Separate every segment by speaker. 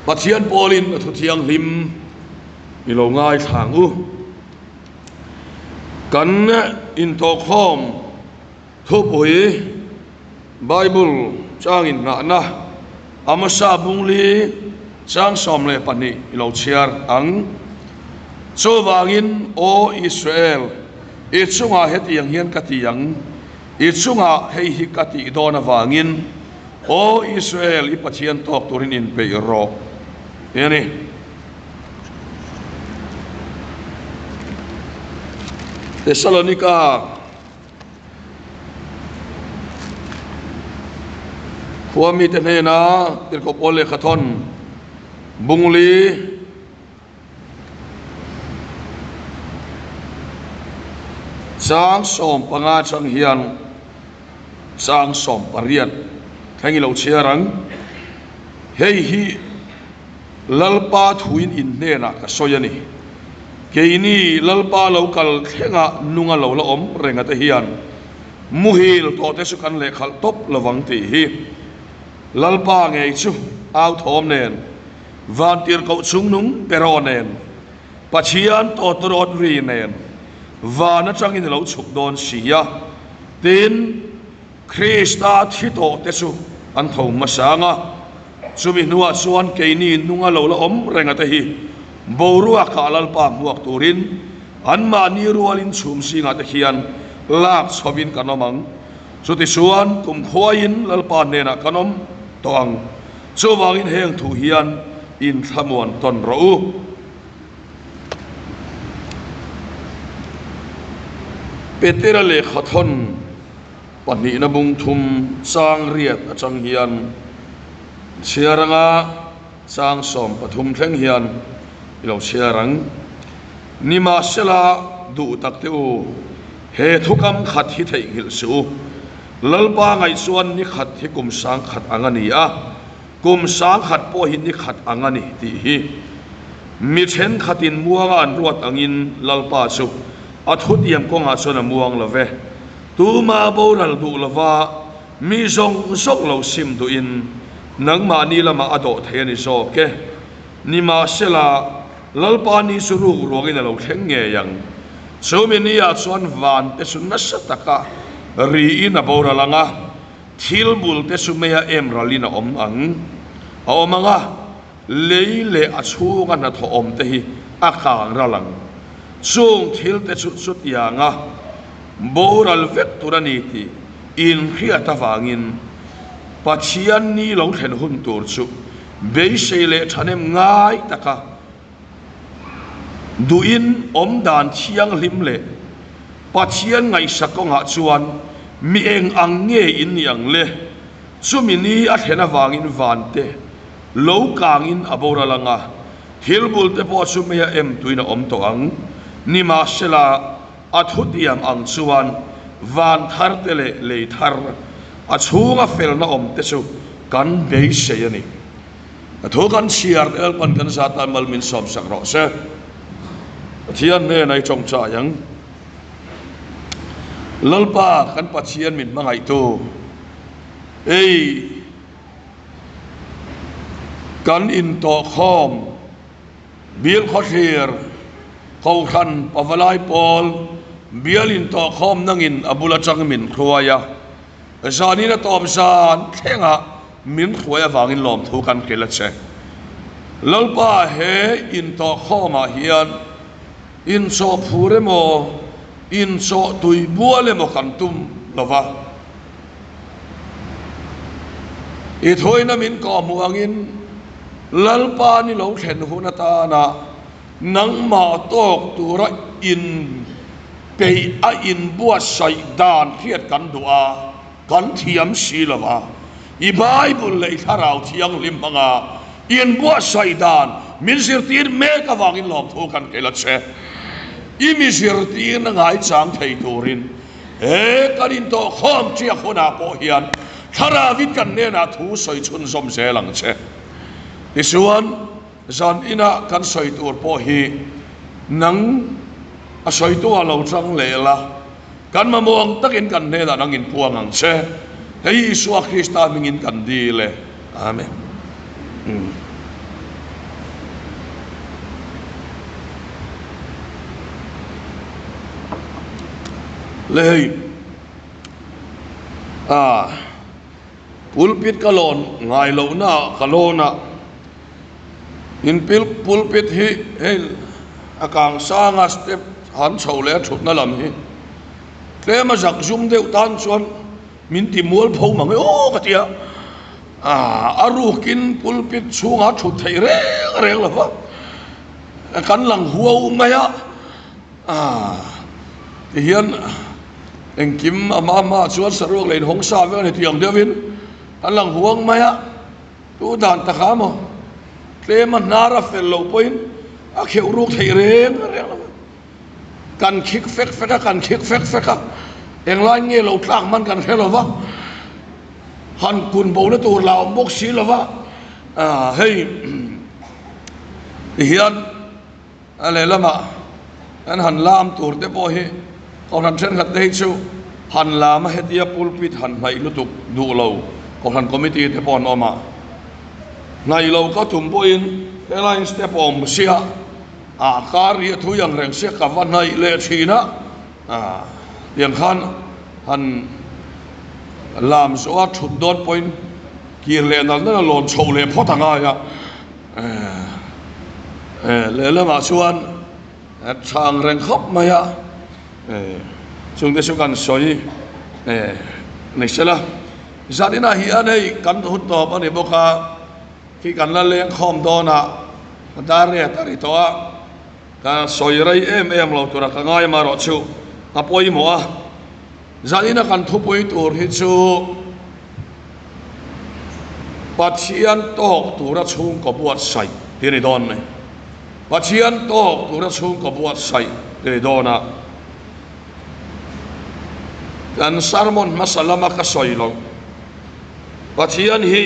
Speaker 1: Pathian pawlin a thu thianghlim i lo ngaithla ang u. Kan intawhkhawm thupui Bible chang inngahna Amosa bungli chang 12 i lo chhiar ang. Chuvangin, Aw Israel, i chungah hetiang hian ka ti ang, i chungah hei hi ka tih dawn avangin, Aw Israel, i Pathian tawk turin inpeih rawh, tih a ni. Thessalonika khua mite hnena Tirhkoh Paul lehkhathawn Bungli Chang 15 chang hian chang 18 thleng i lo chhiar ang. Hei hi Lalpa thuin in hnenah ka sawi a ni. Keini Lalpa lo kal thlengah nunga lo la awm renga te hian muhil tawh te chu kan lehkhalh tawp lovang tih hi Lalpa ngei chu au thawm nen, vantirhkoh chungnung peraw nen, Pathian tawtawrawt ri nen van atangin i lo chhuk dawn si a, tin, Krista thi tawh te chu an tho hmasa ang a, chumi hnuah chuan keini nunga lo la awm renga te hi boruakah Lalpa hmuak turin anmahni rualin chhum zingah te khian lak chhovin kan awm ang. Chutichuan kumkhuaiin Lalpa hnenah kan awm tawh ang. Chuvangin heng thu hian inthlamuan tawn rawh u. Petera lehkhathawn pahnihna bung thum chang riat atang hian chhiar anga chang 13 thleng hian i lo chhiar ang. Nimahsela duh tak teh u, he thukam khat hi theihnghilh suh u. Lalpa ngaih chuan ni khat hi kum 1000 ang a ni a, kum 1000 pawh hi ni khat ang a ni tih hi mi thenkhatin muanga an ruat angin Lalpa chu a thutiam kawngah chuan a muang lo ve. Tuma boral duh lova mi zawng zawng lo sim duhin nangmahni lamah a dawh thei a ni zawk e. Nimahsela, Lalpa ni chu ruk ruangin a lo thleng ngei ang. Chumi niah chuan van te chu nasa taka riin a boral ang a, thil bul te chu meia em ralin a awm ang. A awm ang a, lei leh a chhunga hnathawh awm te hi a kang ral ang. Chung thil te chu chutianga boral vek tur a ni tih inhriat avangin Pathian ni lo thlen hun tur chu beisei leh thahnem ngai taka duhin awm dan thianghlim leh Pathian ngaihsak kawngah chuan mi eng ang nge in ni ang le? Chumi ni a thlen avangin vante lo kangin a boral ang a, thil bulte pawh chu meia em tuin a awm tawh ang. Nimahsela, a thutiam ang chuan van thar te leh lei thar, a chhunga felna awm te chu kan beisei a ni. A thu kan chhiar te Lalpan kan zat tan mal min sawmsak rawh se. Pathian hnena i tawngtai ang. Lalpa kan Pathian min hmangaihtu, ei kan intawhkhawm Bial khawthlir, Kohhran Pavalai pawl bial intawhkhawm nangin a bul atang min hruai a, zanin a tawp zan thlengah min hruai avangin lawmthu kan hrilh a che. Lalpa he intawhkhawmah hian inchawh phur emaw, inchawh tui bual emaw kan tum lo va. I thuaina min kawhhmuh angin Lalpa ni lo thlen hun atana nangmah tawk tura in peih a inbuatsaih dan hriat kan duh a, kan thiam si lo va. I Bible leh i Thlarau Thianghlim hmanga inbuatsaih dan min zirtir mek avangin lawmthu kan hrilh a che. I mi zirtirna ngaichang thei turin He kan intawhkhawm ṭiak hunah pawh hian Thlarauin kan hnenah thu sawi chhunzawm zel ang che. Tichuan, zan inah kan sawi tur pawh hi nang a sawitu ah lo chang leh la, kan mamawh ang takin kan hnenah nang inpuang ang che. Hei Isua Krista hmingin kan dil e. Amen. Le hei ah pulpit ka lawn ngai lohna ah ka lawn a, in pil pulpit hi hei a kang sang a step han chho leh a thutna lam hi tlem a zak zum deuh tan chuan min ti mual pho mang e aw ka ti a, ah a rukin pulpit chhungah thut theih reng reng lo va kan lang huau mai a. Tihian engkim a hma hmaah chuan saruak leh inhawng sa vek a ni tih ang deuhin an lang huang mai a, tu dan takah maw tlem a hnar a fel loh pawhin a kheuh ruk theih reng reng lo va, kan khik fek fek a, kan khik fek fek a, englai nge lo tlak hman kan hre lo va, han kun bo na tur lah a awm bawk si lo va, hei tihian. A lehlamah kan han lam tur te pawh hi Kohhran thenkhat te hi chu han lam a hetia pulpit han hnaih lutuk duh lo Kohhran committee te pawh an awm a, hnaih lo ka tum pawhin helaiin step a awm sia ah kar hi a thui ang reng sia ka va hnaih leh thin a, tiang khan han lam zawh a thut dawn pawhin kir leh nal nal a lawn chhoh leh phawt a ngai a. Lehlamah chuan tha ang reng khawp mai a, chungte chu kan sawi ni se la. Zaninah hian hei kan hun tawp a ni bawk a, khi kan la leng khawm dawn a, dar riat a ri tawh a, ka sawi rei em em lo tura ka ngai amaherawh chu a pawimawh a. Zanina kan thupui tur hi chu Pathian tawk tura chhungkaw buatsaih ti a ni dawn mai. Pathian tawk tura chhungkaw buatsaih ti a ni dawn a. Kan sermon hmasa lama ka sawi loh, Pathian hi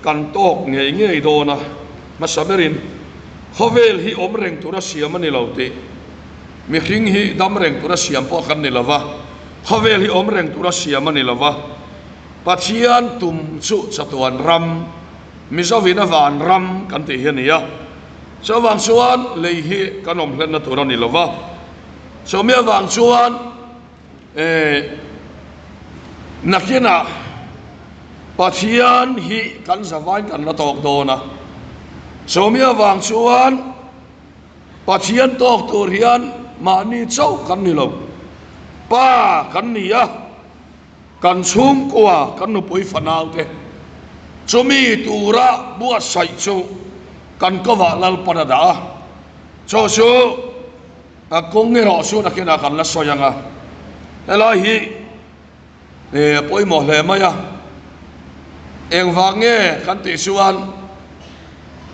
Speaker 1: kan tawk ngei ngei dawn a, hmasa berin khawvel hi awm reng tura siam a ni lo tih. Mihring hi dam reng tura siam pawh kan ni lova, khawvel hi awm reng tura siam a ni lova, Pathian tum chu chatuan ram, Mizovin a van ram kan tih hi a ni a. Chuvang chuan lei hi kan awm hlenna tur a ni lova, chumi avang chuan nakinah Pathian hi kan zavain kan la tawk dawn a, chumi avang chuan, Pathian tawk tur hian mahni chauh kan ni lo. Pa kan ni a, kan chhungkua, kan nupui fanaute chumi tura buatsaih chu kan kovah Lalpan a dah a. Chu chu a kawng erawh chu nakinah kan la sawi ang a, helai hi a pawimawh hle mai a, engvang nge kan tih chuan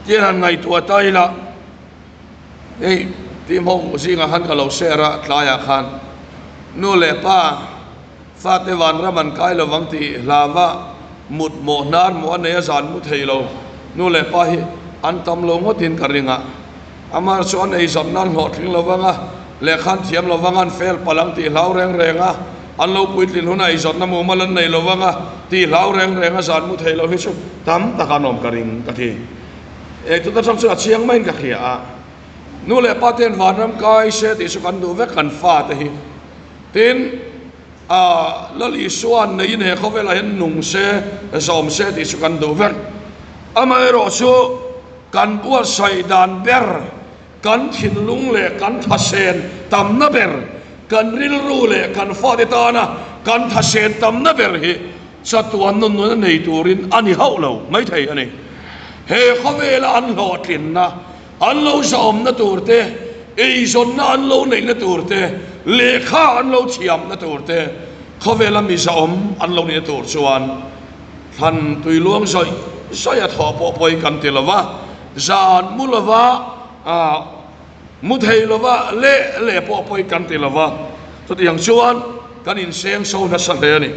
Speaker 1: tian han ngaihtuah ta ila hei team ho zingah khan ka lo share a tlaiah khan nu leh pa fate vanram an kai lovang tih hlava mut mawh hnar mawh a nei a zan mu thei lo nu leh pa hi an tam lo ngawtin ka ring a amah chu an ei zawm nan hlawhtling lovang a lehkha an thiam lovang a an fel palh ang tih hlau reng reng a. An lo puitlin hunah eizawnna mumal an nei lo vang a, tih hlau reng reng a zan mu thei lo hi chu tam tak an awm ka ring ka ti. Engtut atang chuan a chiang maiin ka hria a, nu leh pa te an vanram kai se tih chu kan duh vek kan fate hi. Tin, a Lal Isua'n neiin he khawvelah hian nung se, zawm se tih chu kan duh vek. Amaherawhchu kan buatsaih dan ber Kan thinlung leh kan thasen tamna ber, kan rilru leh kan fate tana kan thasen tamna ber hi chatuan nun nuna nei turin a ni hauh lo maithei a ni. He khawvela an hlawhtlinna, an lo zahawmna tur te, eizawnna an lo neihna tur te, lehkha an lo thiamna tur te, khawvela mi zahawm an lo nihna tur chuan thlan tui luang zawih zawih a thawh pawh pawi kan ti lo va. Zan mu lova, mu thei lova leh leh pawh pawi kan ti lova, chutiang chuan kan inseng so nasa hle a ni.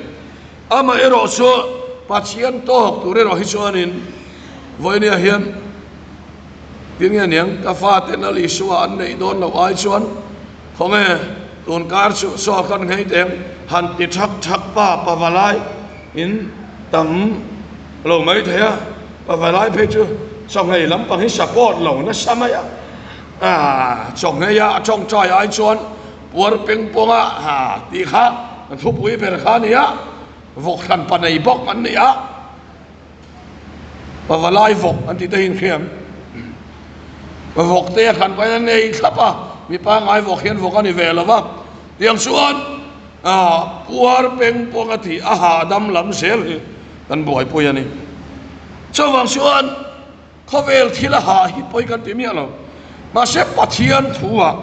Speaker 1: Amaherawh chu Pathian tawk tur erawh hi chuanin vawinia hian tin nge niang ka fate Lal Isua an neih dawn loh ai chuan khawnge tun kar chu saw kan nghei teng han ti thak thak pa pavalai in tam lo mai thei a. Pavalai phei chu chawhmeh lampang hi support lo nasa mai a, aah chawhmeh a tawngtai ai chuan puar peng pawng a ha tih kha Thupui ber kha a ni a, vawk hranpa nei bawk an ni a, pavalai vawk an tih te hi in hria em? Vawk te a hranpa in a nei thlap a, mi pangngai vawk hian vawk a ni ve lo va, tiang chuan puar peng pawng a tih a hahdam lam zel hi kan buaipui a ni. Chuvang chuan Khawvel thil a hah hi pawi kan ti miah lo. Mahse Pathian thu ah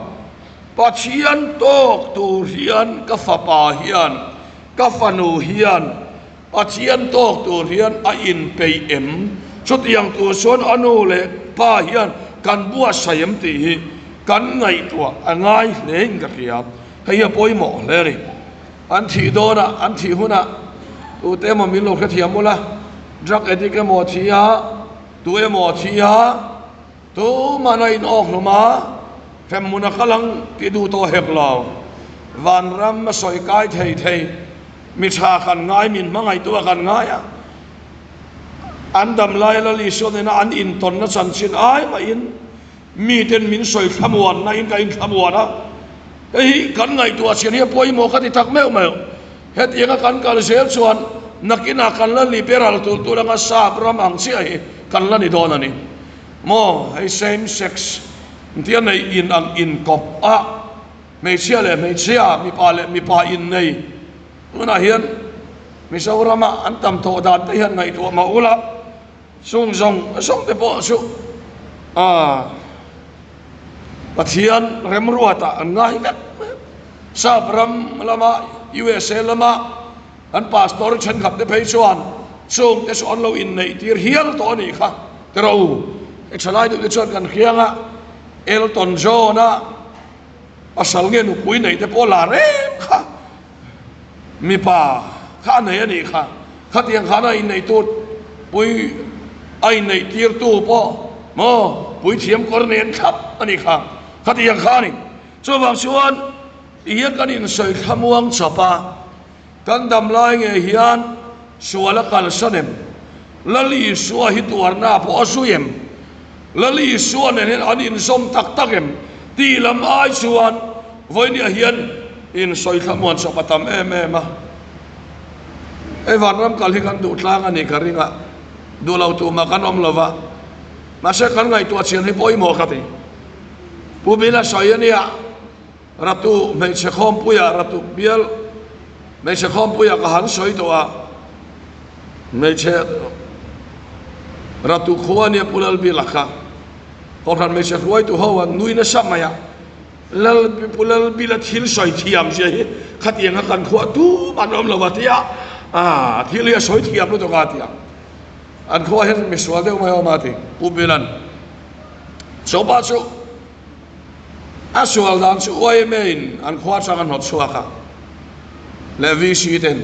Speaker 1: Pathian tawk tur hian ka fapa hian, ka fanu hian Pathian tawk tur hian a inpeih em? Chutiang tur chuan a nu leh pa hian kan buatsaih em tih hi kan ngaihtuah a ngai hle in ka hria. Hei hi a pawimawh hle a ni. An thih dawnah, an thih hunah tute emaw min lo hrethiam ula, drug addict emaw a thi a, tu emaw a thi a, tuman a inawk hlum a, hremhmun a kal ang tih duh tawh hek lo. Vanram a sawi kai thei thei, mi tha kan ngai, min hmangaihtu a kan ngai a, an dam lai Lal Isua nena an intawnna chanchin ai mahin Miten min sawi thlamuan na in ka in thlamuan a, hei hi kan ngaihtuah chhian hi a pawimawh ka ti tak meuh meuh. Hetianga kan kal zel chuan nakinah kan la liberal tur tur anga sap ram ang chiah hi kan la ni dawn a ni maw? Hei same sex tia neih in ang inkawp a, hmeichhia leh hmeichhia, mipa leh mipa innei tunah hian Mizorama an tam tawh dan te hian ngaihtuah mah ula, Chung zawng zawng te pawh chu Pathian remruatah an ngai vek mai a. Sap ram lama, USA lama an pastor thenkhat te phei chuan chung te chu an lo inneih tir hial tawh a nih kha. Ti rawh u, hei thalai duh te chuan kan hriang a, Elton John-a pasal nge nupui neih te pawh la reng kha. Mipa kha a nei a nih kha, khatiang khan a inneih tur pui a inneih tir tu pawh maw puithiam kawr nen thlap a nih kha, khatiang kha a ni. Chuvang chuan ti hian kan insawi thlamuang chawp a, kan dam lai nge hian sual a kalsan em? Lal Isua hi tuarna pawh a zui em? Lal Isua nen hian an inzawm tak tak em? Tih lam ai chuan vawinia hian insawi thlamuan chawp a tam em em a. Hei vanram kal hi kan duh tlang a ni ka ring a, duh lo tur mah kan awm lo va, mahse kan ngaihtuah chian hi pawimawh ka ti. Pu Bila sawi a nia, Ratu hmeichhe khawmpuia Ratu bial hmeichhe khawmpuia ka han sawi tawh a, hmeichhe Ratu khua nia Pu Lalbila kha Kohhran hmeichhe hruaitu ho an nui nasa mai a, Lal Pu Lalbila thil sawi thiam zia hi khatiang a kan khuah tum an awm lo a tia, ah thil hi a sawi thiam lutuk a tia, an khua hian misual deuh mai a awm a ti Pu Bila'n Chawpa chu. A sual dan chu yma in an khua atang a hnawt chhuak a, leh VC ten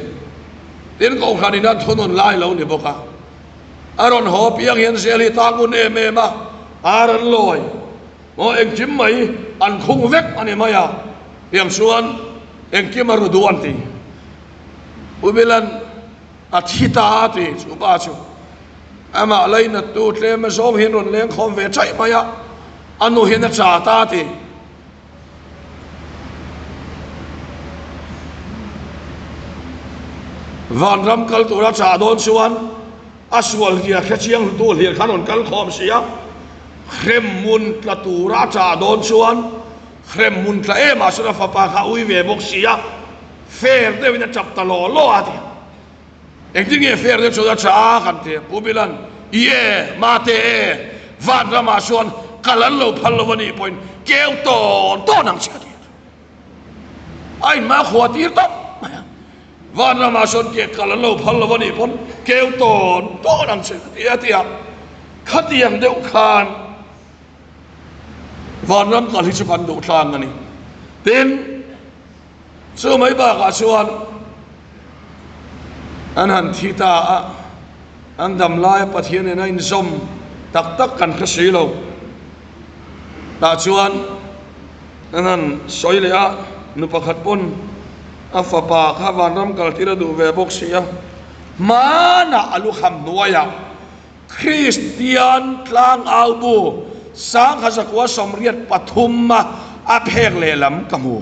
Speaker 1: tin kohhran in an thunun lai lo ni bawk a, a rawn haw piang hian zel hi tang un em em a, ar an lawi maw engkim mai an khung vek a ni mai a, tiang chuan engkim a ru duh an ti. Pu Bilan a thi ta a ti chu pa chu. Amah lainattu tlem azawng hian rawn leng khawm ve chaih mai a, a nu hian a cha ta a ti. Vanram kal tura chah dawn chuan a sual hliar hre chiang hlutu hliar khan rawn kal khawm si a, hremhmun tla tura a chah dawn chuan hremhmun tla em ah chuan a fapa kha a ui ve bawk si a, fair deuhin a tap ta law law a ti. Engtin nge fair deuh chuan a tha a kan ti. Pu Bilan, I e, mate e, van ramah chuan kal an lo phal lo a nih pawhin keu tawn tawn ang che a ti a. A inhma khua tir tawp mai a. Van ramah chuan ke kal an lo phal lo a nih pawn keu tawn tawn ang che a ti a ti a. Khatiang deuh khan vanram kal hi chu kan duh tlang a ni. Tin, Chu mai bakah chuan an han thi ta a, an dam laia Pathian in a inzawm tak tak kan hre si lo. Tah chuan an han sawi leh a, nu pakhat pawn a fapa kha vanram kaltir a duh ve bawk si a, hmanah a lukham hnuaiah Kristian tlangau bu Sangha 983 a a phek lehlam ka hmu.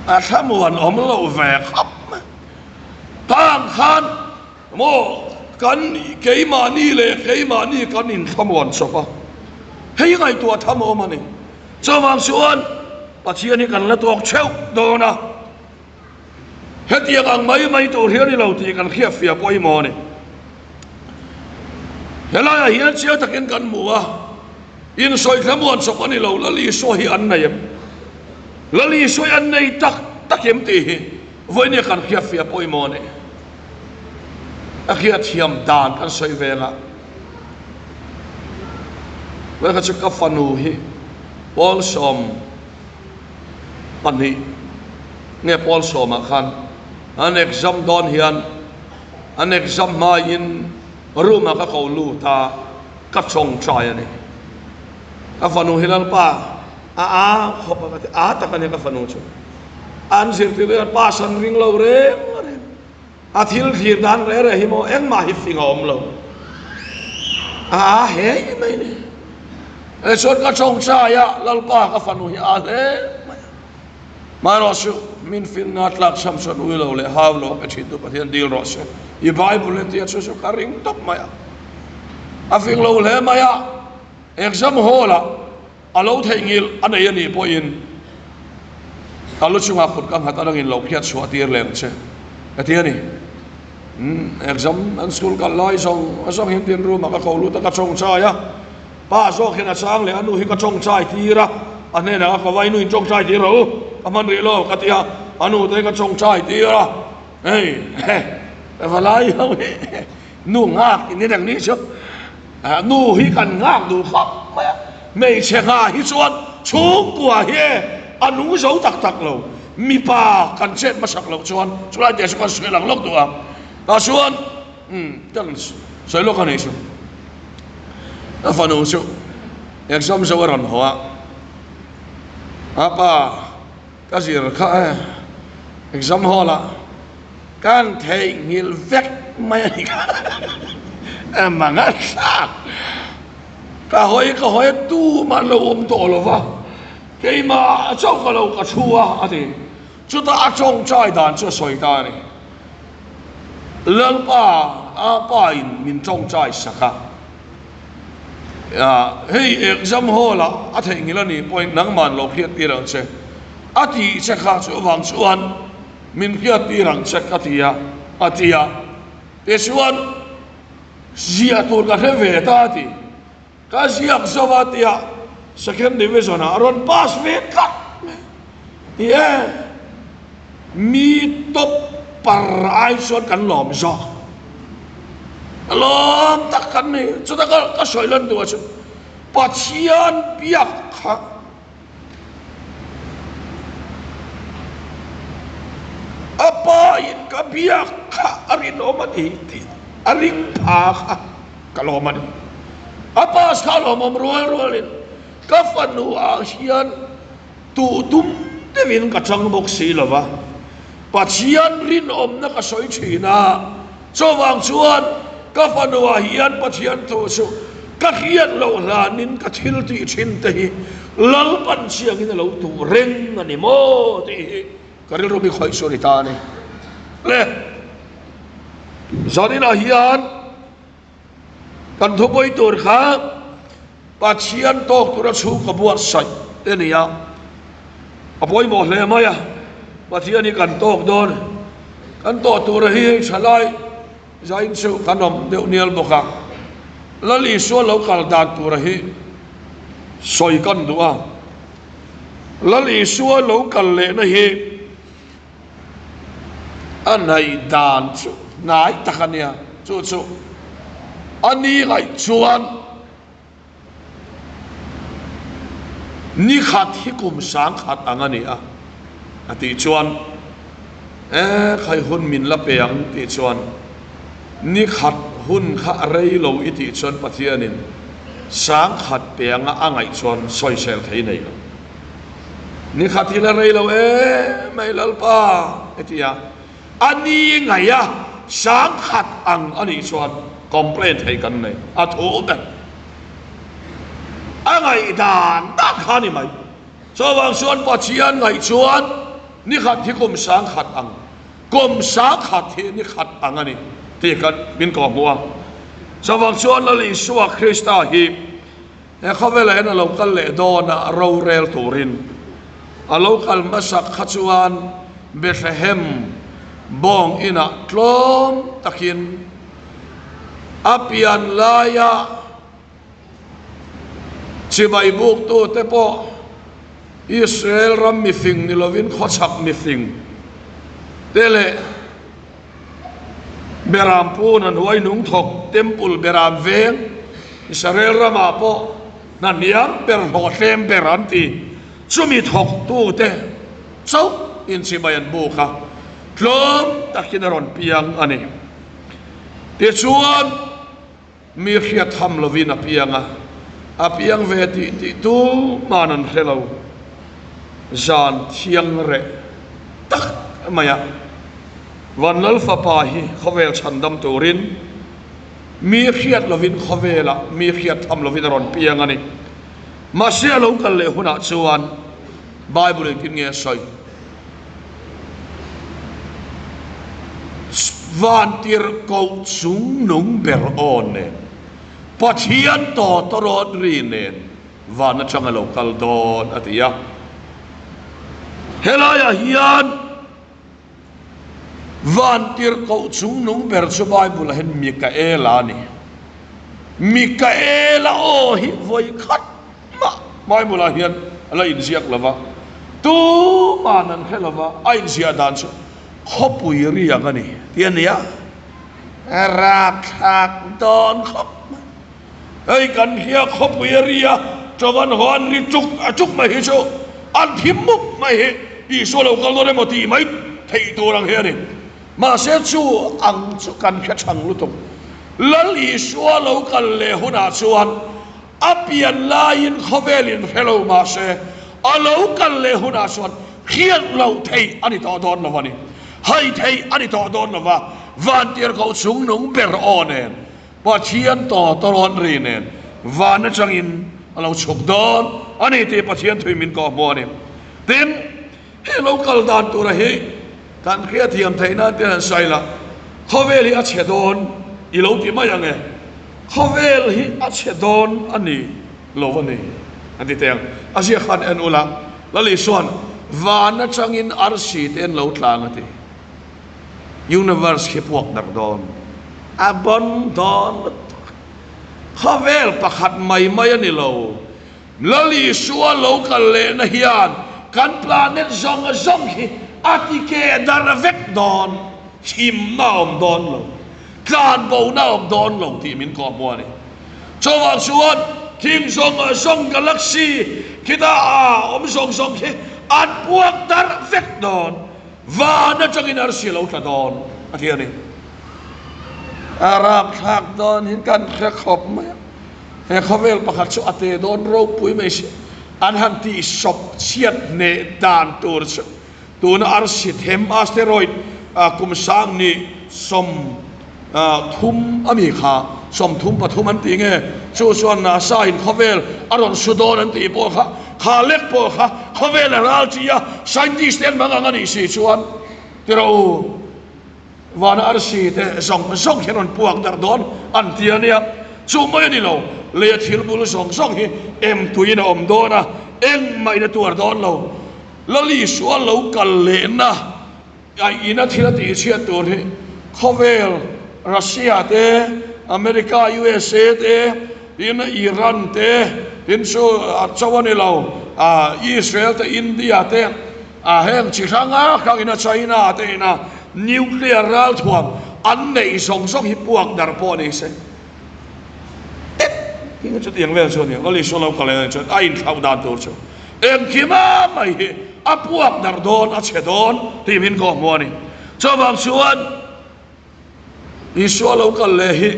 Speaker 1: A thlamuan awm lo ve khawp mai. Tang khan maw kan keimahni leh keimahni kan inthlamuan chawp a, hei ngaihtuah tham awm a ni. Chuvang chuan Pathian hi kan la tawk theuh dawn a, hetiang ang mai mai tur hi a ni lo tih kan hriatfiah pawimawh a ni. Helaiah hian chiang takin kan hmu a, insawi thlamuan chawp a ni lo, Lal Isua hi an nei em? Lal Isua hi an nei tak tak em tih hi vawinia kan hriatfiah pawimawh a ni. A hriatthiam dan kan sawi veng a, Vawikhat chu ka fanu hi pawl 12 nge pawl sawmah khan an exam dawn hian an exam hmaiin room ah ka ko lut a, ka tawngtai a ni. Ka fanu hi Lalpa a a khawp a ka ti, a tak a nia ka fanu chu. An zirtir hian pass an ring lo reng reng. A thil thlir dan reh reh hi maw engmah hi fing a awm lo. A a he mai ni. E chuan ka tawngtai a, Lalpa ka fanu hi a hle mai a. Hmai rawh suh, min finna tlak cham chuan ui lo leh hau lo a pe thin tu Pathian dil rawh se. I Bible en tia chu chu ka ring tawp mai a. A fing lo hle mai a, exam hall ah a lo theihnghilh a nei a nih pawhin ka lu chungah kut ka nghat a langin lo phiat chhuah tir leh ang che ka ti a ni. Umm exam an school kal lai zawng zawng hian tin room ah ka ko lut a ka tawngtai a. Pa zawk hian a chang leh a nu hi ka tawngtai tir a, a hnenah ka ko va i nu in tawngtai tir rawh u, ka hman rih lo ka ti a, a nu te hi ka tawngtai tir a, hei valai ho hi nu nghak in ni reng ni chu, nu hi kan nghak duh khawp mai a, hmeichhe nghah hi chuan chhungkua hi a nung zo tak tak lo, mipa kan chet hmasak loh chuan chulai te chu kan sawi lang lawk duh a, tah chuan. Umm kan sawi lawk a nih chu. Ka fanu chu exam zo a rawn haw a, a pa ka zir kha e exam hall ah kan theihnghilh vek mai a ni kha eng a thlak ka hawi ka hawi a tumah an lo awm tawh lo va keimah chauh ka lo ka thu a a ti chutah a tawngtai dan chu a sawi ta a ni. Lalpa a pa in min tawngtai sak a, hei exam hall ah a theihnghilh a nih pawhin nangman lo hriat tir ang che a tih che kha chuvang chuan min hriat tir ang che ka ti a a ti a, tichuan ziah tur ka hre ve ta a ti. Ka ziak zo a tia second division ah a rawn pass ve tlat mai ti e, mi top par ai chuan kan lawm zawk, ka lawm tak kan ni, chutah ka ka sawi lan duh ah chuan Pathian biak kha a pa in ka biak kha a rinawm a ni tih a ring pha kha ka lawm a ni. A pass kha a lawmawm rual rualin ka fanu ah hian tuh tum deuhin ka chang bawk si lo va, Pathian rinawmna ka sawi thin a, chuvang chuan ka fanu ah hian Pathian thu chu ka hriat loh hlanin ka thil tih thin te hi Lalpan chiangin a lo tuh reng a ni maw tih hi ka rilru mi khawih chu a ni ta a ni. Le zaninah hian Kan thupawi tur kha Pathian tawk tura chhung ka buatsaih te ni a, a pawimawh hle mai a, Pathian hi kan tawk dawn, kan tawh tura hi hei thalai zain chu kan awm deuh nial bawk a, Lal Isua lo kal dan tura hi sawi kan duh a, Lal Isua lo kal lehna hi A hnaih dan chu hnai tak a nia, chu chu a ni ngaih chuan ni khat hi kum sangkhat ang a ni a, a tih chuan e khai hun min la pe ang tih chuan ni khat hun kha a rei lo i tih chuan Pathianin sangkhat pe anga a ngaih chuan sawisel thei nei lo. Ni khat hi la rei lo em mai Lalpa e ti a, a ni ngaih a sangkhat ang a nih chuan complain thei kan nei a thu ber a ngaih dan dan kha a ni mai. Chuvang chuan Pathian ngaih chuan. Ni khat hi kum sangkhat ang, kum sangkhat hi ni khat ang a ni tih kan min kawhhmuh a. Chuvang chuan Lal Isua Krista hi he khawvelah hian a lo kal leh dawn a, rorel turin a lo kal hmasak kha chuan Bethlehem bawng inah tlawm takin a pian laia Chibai buktute pawh Israel ram mifing ni lovin khawchhak mifing te leh Beram pun an huai nung thawk Temple Beram veng Israel ramah pawh hna hniam ber hlawh tlem ber an ti. Chumi thawktute chauh in chibai an buk a, tlawm takin a rawn piang a ni. Tichuan. Mi hriat tham lovin a piang a, a piang ve tih tih tuman an hre lo. Zan thiang reh tak mai a, Vanlal fapa hi khawvel chhandam turin mi hriat lovin khawvelah mi hriat tham lovin a rawn piang a ni. Mahse a lo kal leh hunah chuan Bible engtin nge a sawi? Vantirhkoh chungnung ber aw nen, Pathian tawtawrawt ri nen van atang a lo kal dawn a ti a. Helaiah hian Vantirhkoh chungnung ber chu Bible-ah hian Mikaela a ni. Mikaela aw hi vawi khat Mah Bible-ah hian a la inziak lo va, tuman an hre lo va, a inziah dan chu khawpui riak a ni tih a ni a, rapthlak dawn khawp mai. Hei kan hria khawpui a ri a, chaw an haw an ri chuk a chuk mai hi chu an thim mup mai hi Isua lo kal dawn emaw tih mai theih tur ang hi a ni. Mahse chu ang chu kan hre chang lutuk. Lal Isua lo kal leh hunah chuan A pian laiin khawvel in hre lo mahse a lo kal leh hunah chuan hriat loh theih a ni tawh dawn lo a ni. Hai theih a ni tawh dawn lo va, Vantirhkoh chungnung ber aw nen, Pathian tawtawrawn ri nen van atangin a lo chhuk dawn a ni tih Pathian thui min kawhhmuh a ni. Tin, he lo kal dan tura hi kan hriatthiam theih nan te han sawi la, khawvel hi a chhe dawn i lo ti mai ang e. Khawvel hi a chhe dawn a ni lo a ni, an ti teh ang. A ziak khan en ula, Lal Isua'n van atangin arsi te an lo tlang a ti. Universe khi puak darh dawn, a bon dawn lutuk. Khawvel pakhat mai mai a ni lo. Lal Isua lo kal lehna hian kan planet zawng zawng hi a ti keh darh vek dawn, himna a awm dawn lo, tlanbona a awm dawn lo tih min kawhhmuh a ni. Chuvang chuan thing zawng zawng galaxy khita a awm zawng zawng khi an puak darh vek dawn, van atangin arsi a lo tla dawn a ti a ni. A rapthlak dawn hi kan hre khawp mai a. He khawvel pakhat chu a te dawn ropui mai si. An han tih sawp chhiat hneh dan tur chu tuna arsi them asteroid kum sang ni 30 a mi kha, 33 an tih nge chu chuan NASA in khawvel a rawn su dawn an tih pawh kha, kha lek pawh kha khawvel a ral chi a, scientist te an mang ang a nih si chuan tiraw u. Vana arsi te zawng zawng hi an rawn puak darh dawn an ti a nia. Chu mai a ni lo, leia thil bul zawng zawng hi em tuiin a awm dawn a, engmah in a tuar dawn lo. Lali sual lo kal lehna a ina thil a tihchhiat tur hi khawvel Russia te, America, USA te, tin Iran te, tin chu a cho a ni lo, Israel te, India te, A heng chi hrang hrangin a China te ina nuclear ralthuam an neih zawng zawng hi puak darh pawh ni se. Tet hi chu tiang vel chu a ni ang. Lal Isua lo kal en chuan a inthlauh dan tur chu engkima mai hi a puak darh dawn, a chhe dawn tih min kawhhmuh a ni. Chuvang chuan Isua lo kal leh hi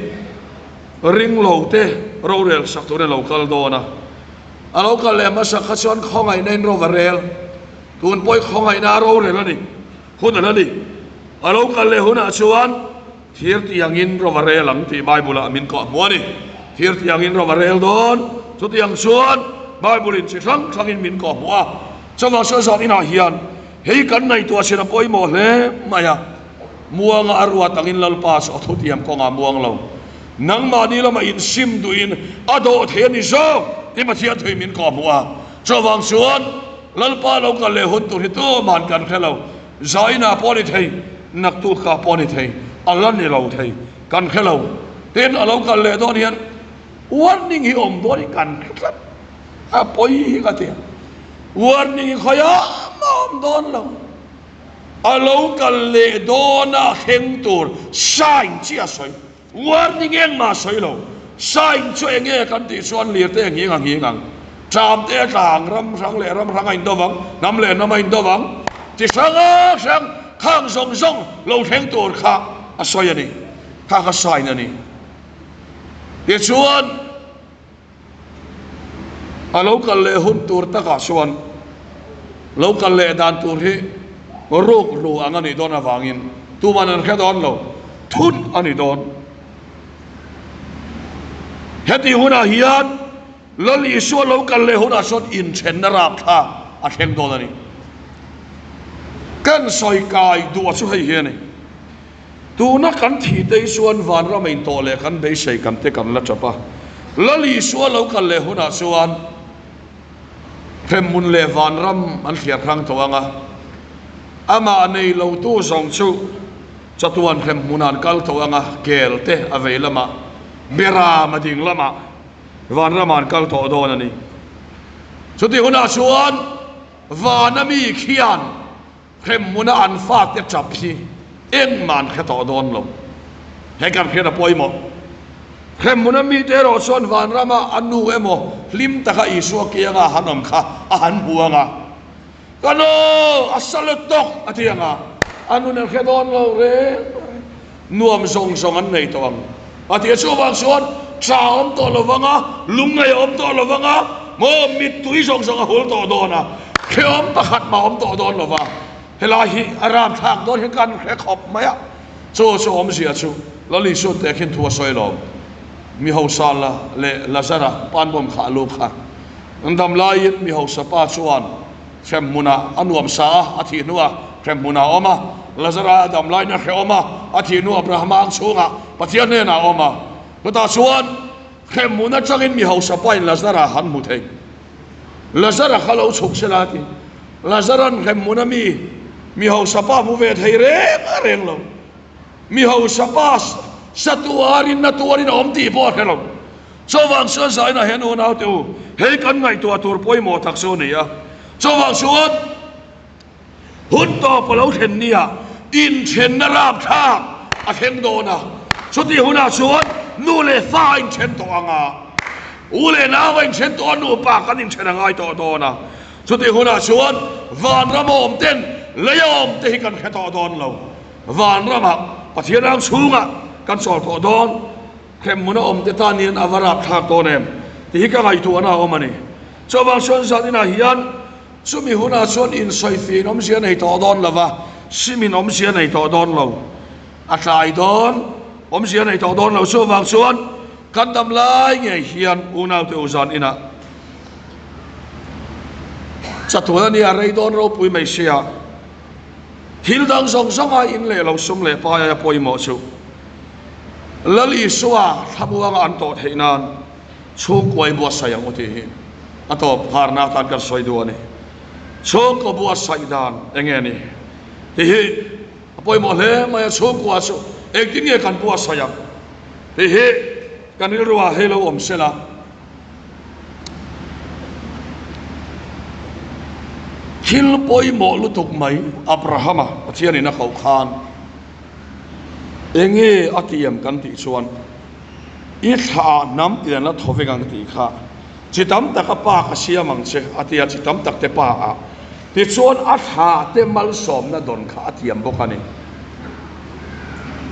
Speaker 1: ringlo te rorel sak turin a lo kal dawn a. A lo kal leh hmasa kha chuan khawngaihna in rova rel, tun pawh i khawngaihna a rorel a ni, hun a la ni. A lo kal leh hunah chuan thir tiangin rova rel ang tih Bible ah min kawh hmu a ni. Thir tiangin rova rel dawn, chutiang chuan Bible in chi hrang hrangin min kawh hmu a. Chuvang chuan zan inah hian. Hei kan ngaihtuah chin a pawimawh hle mai a. Muanga a ruat angin Lalpa chu a thutiam kawngah muang lo. Nangmahni lamah insim duhin a dawh thei a ni zawk tih Pathian thui min kawhhmuh a. Chuvang chuan Lalpa lo kal leh hun tur hi tuman kan hre lo. Zainah pawh a ni thei, naktukah pawh a ni thei, a la ni lo thei, kan hre lo. Tin, a lo kal leh dawn hian warning hi awm dawn hi kan hre tlat. A pawi hi ka ti a, warning hi khawiah mah awm dawn lo. A lo kal leh dawna thleng tur sign chiah a sawi. Warning engmah a sawi lo. Sign chu eng nge kan tih chuan lirte a nghing a nghing ang. Tram te a tla ang, ram hrang leh ram hrang a indo vang, hnam leh hnam a indo vang. Chi hrang hrang khang zawng zawng lo thleng tur kha a sawi a ni. Kha kha sign a ni. Tichuan. A lo kal leh hun tur takah chuan lo kal leh dan tur hi ruk ru ang a nih dawn avangin tuman an hre dawn lo, thut a ni dawn. Heti hunah hian Lal Isua lo kal leh hunah chuan inthenna rapthlak a thleng dawn a ni. Kan sawi kai duh a chu hei hi a ni. Tuna kan thih te hi chuan vanram a intawh leh kan beisei kan te kan la tap a. Lal Isua lo kal leh hunah chuan hremhmun leh vanram an thliar hrang tawh ang a. Amah nei lotu zawng chu chatuan hremhmunah an kal tawh ang a, kel te a vei lamah, beram a ding lamah vanramah an kal tawh dawn a ni. Chutih hunah chuan vana mi khian Hremhmuna an fate tap hi engmah an hre tawh dawn lo. He kan hriat a pawimawh. Hremhmuna mite erawh chuan vanrama a nu emaw hlim taka Isua kianga han awm kha a han hmu ang a, Ka nu, a sa lutuk a ti ang a, a nun an hre dawn lo reng reng. Nuam zawng zawng an nei tawh ang a ti a. Chuvang chuan tha a awm tawh lo vang a, lungngaih a awm tawh lo vang a, maw mittui zawng zawng a hul tawh dawn a, hrehawm pakhat mah a awm tawh dawn lo va, helai hi a ramthlak dawn hi kan hre khawp mai a. Chu chu awmzia chu Lal Isua teh khin thu a sawi lawm. Mi hausa la leh Lazara panbawm kha a lu kha. An dam laiin mi hausa pa chuan Hremhmunah a nuam sa a, a thih hnuah hremhmunah a awm a. Lazara a dam laiin a hrehawm a, a thih hnuah Abrahama ang chhungah Pathian hnenah a awm a. Chutah chuan hremhmun atangin mi hausa pain Lazara han hmu thei. Lazara kha lo chhuk sela a ti. Lazara'n hremhmuna mi mi hausa pa hmu ve thei reng reng lo. Mi hausa pa sa tuarin na tuarin a awm tih pawh a hre lo. Chuvang chuan zainah hian unaute u, hei kan ngaihtuah tur pawimawh tak chu a ni a. Chuvang chuan hun tawp a lo thlen nia inthenna rapthlak a thleng dawn a. Chutih hunah chuan nu leh fa a inthen tawh ang a, u leh nau a inthen tawh a, nupa kan inthen a ngai tawh dawn a. Chutih hunah chuan vanram a awm ten lei a awm te hi kan hre tawh dawn lo. Vanramah Pathian rang chhungah kan chawl tawh dawn. Hremhmun a awm te tan hian a va rapthlak dawn em tih hi ka ngaihtuahna a awm a ni. Chuvang chuan zan inah hian chumi hunah chuan insawifiahin awmzia nei tawh dawn lo va, simin awmzia nei tawh dawn lo, a tlai dawn, awmzia nei tawh dawn lo. Chuvang chuan kan dam lai ngei hian unaute u zan inah chatuan a nia rei dawn ropui mai sia. Thil dang zawng zawnga in leh lo sum leh pai aia pawimawh chu Lal Isua thlamuanga an tawh theih nan chhungkuai buatsaih ang u tih hi a tawp harna atan kan sawi duh a ni. Chhungkaw buatsaih dan eng nge ni tih hi a pawimawh hle mai a, chhungkua chu engtin nge kan buatsaih ang tih hi kan rilruah hei lo awm sela. Thil pawimawh lutuk mai Abrahama Pathianin a koh khan enge a tiam kan tih chuan i thla ah hnam tian la thaw vek ang tih kha chi tam tak a pa ka siam ang che a ti a, chi tam tak te pa ah tichuan a thla te malsawmna dawn kha a tiam bawk a ni.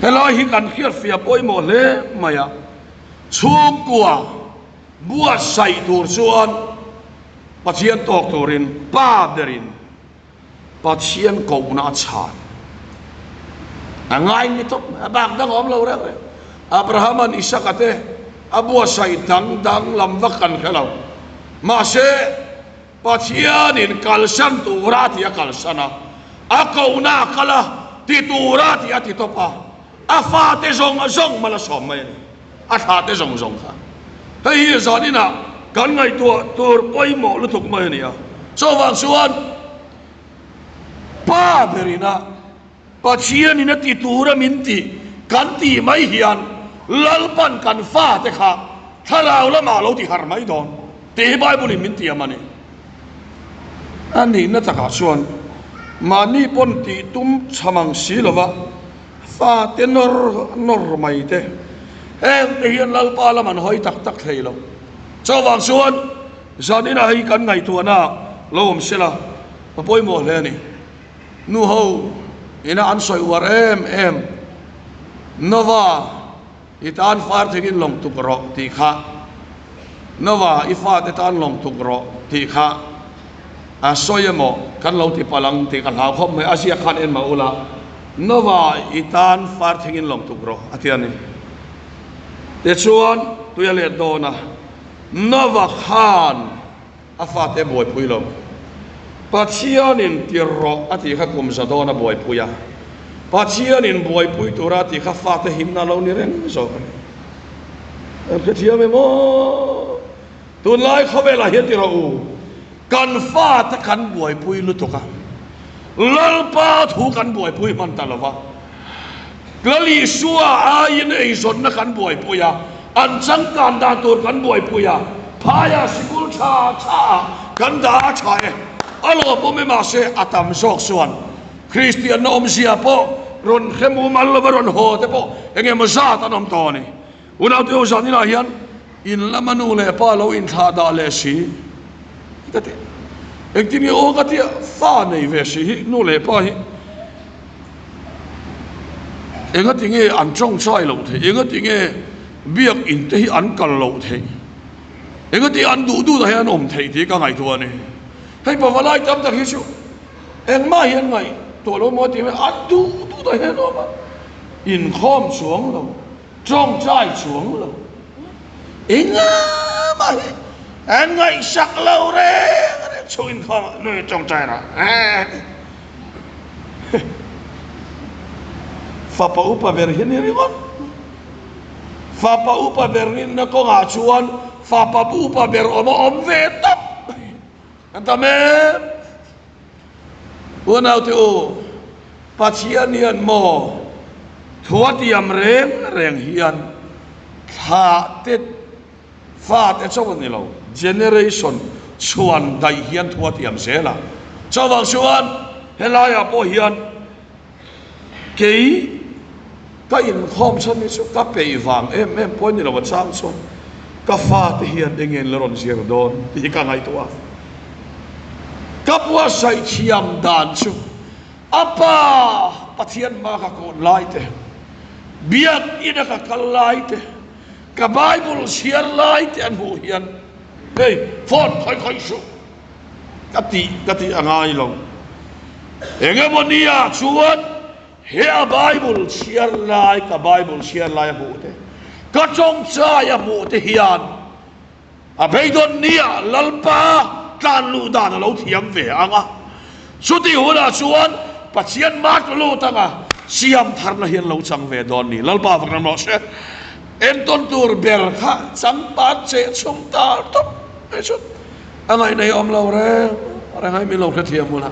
Speaker 1: Helai hi kan hriatfiah pawimawh hle mai a. Chhungkua buatsaih tur chuan Pathian tawk turin pa berin Pathian kohna a chhan a ngai ni tawp mai, a bak dang a awm lo reng reng. Abrahama'n Isaka te a buatsaih dang dang lam vak kan hre lo. Mahse, Pathianin kalsan tura a ti a kalsan a. A kohna a kal a, ti tura tih a ti tawp a, a fate zawng zawng mal a sawm mai a ni, a thlate zawng zawng kha. Hei hi zaninah kan ngaihtuah tur pawimawh lutuk mai a ni a, chuvang chuan Pa berina Pathianin a ti tura min tih kan tih mai hian Lalpan kan fate kha thlarau lamah lo ti harh mai dawn tih hi Bible-in min tiam a ni. A nihna takah chuan mahni pawn tih tum chham ang si lova fate nawr nawr mai te heng te hian Lalpa lam an hawi tak tak thei lo. Chuvang chuan zaninah hei kan ngaihtuahna lo awm sela a pawimawh hle a ni. Nu ho ina an sawi uar em em, Nova, i tan far thingin lawng tuk rawh tih kha, Nova, i fate tan lawng tuk rawh tih kha a sawi emaw kan lo ti palh ang tih ka hlau khawp mai, a ziak khan en mah ula, Nova, i tan far thingin lawng tuk rawh a ti a ni. Tichuan, tui a let dawn a, Nova khan A fate buaipui lo. Pathianin tir rawh a tih kha kum za dawn a buaipui a. Pathianin buaipui tura a tih kha fate himna lo ni reng zawk a ni. Kan hrethiam em aw? Tunlai khawvelah hian ti rawh u, kan fate kan buaipui lutuk a, Lalpa thu kan buaipui hman ta lo va, Lal Isua aiin eizawnna kan buaipui a, an changkan dan tur kan buaipui a, phaia sikul tha tha ah kan dah a tha e. A lawmawm e mahse a tam zawk chuan Kristianna awmzia pawh rawn hre mumal lova rawn haw te pawh eng emaw zat an awm tawh a ni. Unaute ho zan inah hian in lama nu leh pa lo inthlah dah leh si ka ti. Engtin nge aw ka tia fa nei ve si hi nu leh pa hi engati nge an tawngtai loh theih, engati nge biak in te hi an kal loh theih, engati an duh duh ah hian an awm theih tih ka ngaihtuah a ni. Hei pavalai tam tak hi chu engmah hi an ngaihtuah lo maw tih mai an duh duh ah hian an awm a, inkhawm chuang lo. Tawngtai chuang lo. Engmah hi an ngaihsak lo reng reng chhung inkhawm ah nui tawngtai rah. Fapa upa ber hi ni ringawt. Fapa upa ber rinna kawngah chuan fapa upa ber awm a awm ve tawp. An tam em? Unaute u, Pathian hian maw thu a tiam reng reng hian thlah te, fate chauh a ni lo, generation chhuan daih hian thu a tiam zel a. Chuvang chuan helaiah pawh hian Kei ka inkhawm chhan hi chu ka peih vang em em pawh a ni lo a chang chuan ka fate hian eng nge an la rawn zir dawn tih hi ka ngaihtuah a. Ka buatsaih thiam dan chu a pa Pathian hma ka kawn lai te, biak ina ka kal lai te, ka Bible chhiar lai te an hmuh hian hei phone khawi khawi suh. Ka tih ka tih a ngai lo. Engemaw nia chuan he a Bible chhiar lai, ka Bible chhiar lai a hmuh te, ka tawngtai a hmuh te hian a beidawn nia Lalpa tlan luh dan a lo thiam ve ang a. Chutih hunah chuan Pathian mat lut anga siam tharna hian lo chang ve dawn ni. Lalpa vak ram rawh se. Entawn tur ber kha changpat cheh chhung ta tawp mai chu. A ngaih nei awm lo reng reng a, min lo hrethiam hmun a,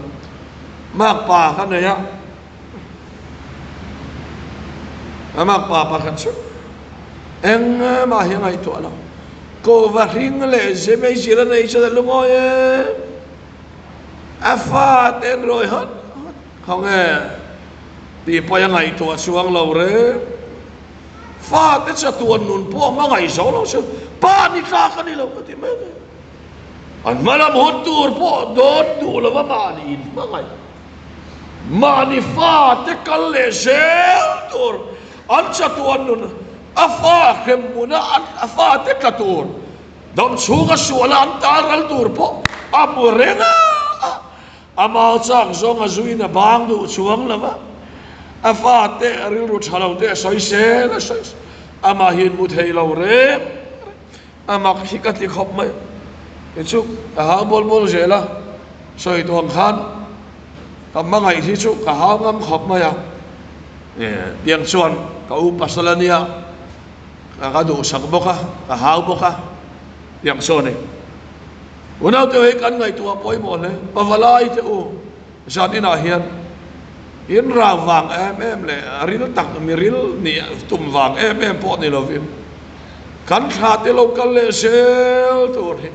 Speaker 1: makpa ka nei a, a makpa pakhat chu engmah hi a ngaihtuah lo, kawva hring leh zemei zir a nei chuan a lungawi em, a fa te an rawi hawt hawt khawnge tih pawh a ngaihtuah chuang lo reng, fa te chatuan nun pawh a hmangaih zo lo chu pa ni tlak a ni lo ka ti mai a ni. An hmalam hun tur pawh dawn duh lova mahni in hmangaih, mahni fate kal leh zel tur, an chatuan nun a fa hrem hmuna a fate tla tur, dam chhunga suala an tal ral tur pawh a hmu reng a, a mau chak zawng a zuiin a bang duh chuang lo va, a fate rilru tha lo te a sawi sel a sawi sel, amahin mu thei lo reng reng. A mak hi ka ti khawp mai. Kei chu ka hang bawl bawl zel a, sawi tuang khan Ka hmangaih hi chu ka hau ngam khawp mai a, tiang chuan ka u pasal a nia, ka duhsak bawk a, ka hau bawk a, tiang chu a ni. Unaute hei kan ngaihtuah pawimawh hle, pavalai te u zan inah hian in rau vang em em leh ril tak mi ril nih tum vang em em pawh ni lovin kan thla te lo kal leh zel tur hi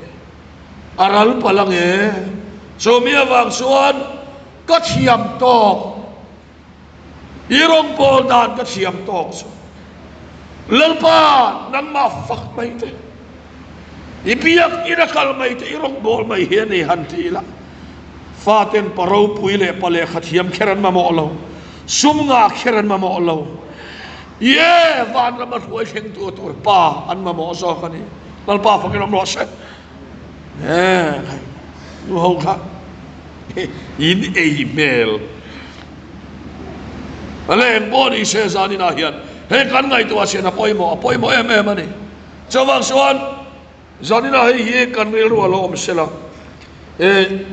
Speaker 1: A ral palh ang e. Chumi avang chuan ka thiam tawk, i rawngbâwl dan ka thiam tawk chu Lalpa nangmah fak mai te, i biak ina kal mai te, i rawngbâwl mai hi a ni han ti ila, faten pa ropui leh pa lehkha thiam kher an mamawh lo, sum ngah kher an mamawh lo, Ye, vanrama hruai thlengtu tur pa an mamawh zawk a ni. Lalpa fakin awm rawh se. He nu ho kha in ei hmel. A leng pawh ni se zan inah hian hei kan ngaihtuah chian a pawimawh, a pawimawh em em a ni. Chuvang chuan zan inah hei hi kan rilru a lo awm sela, e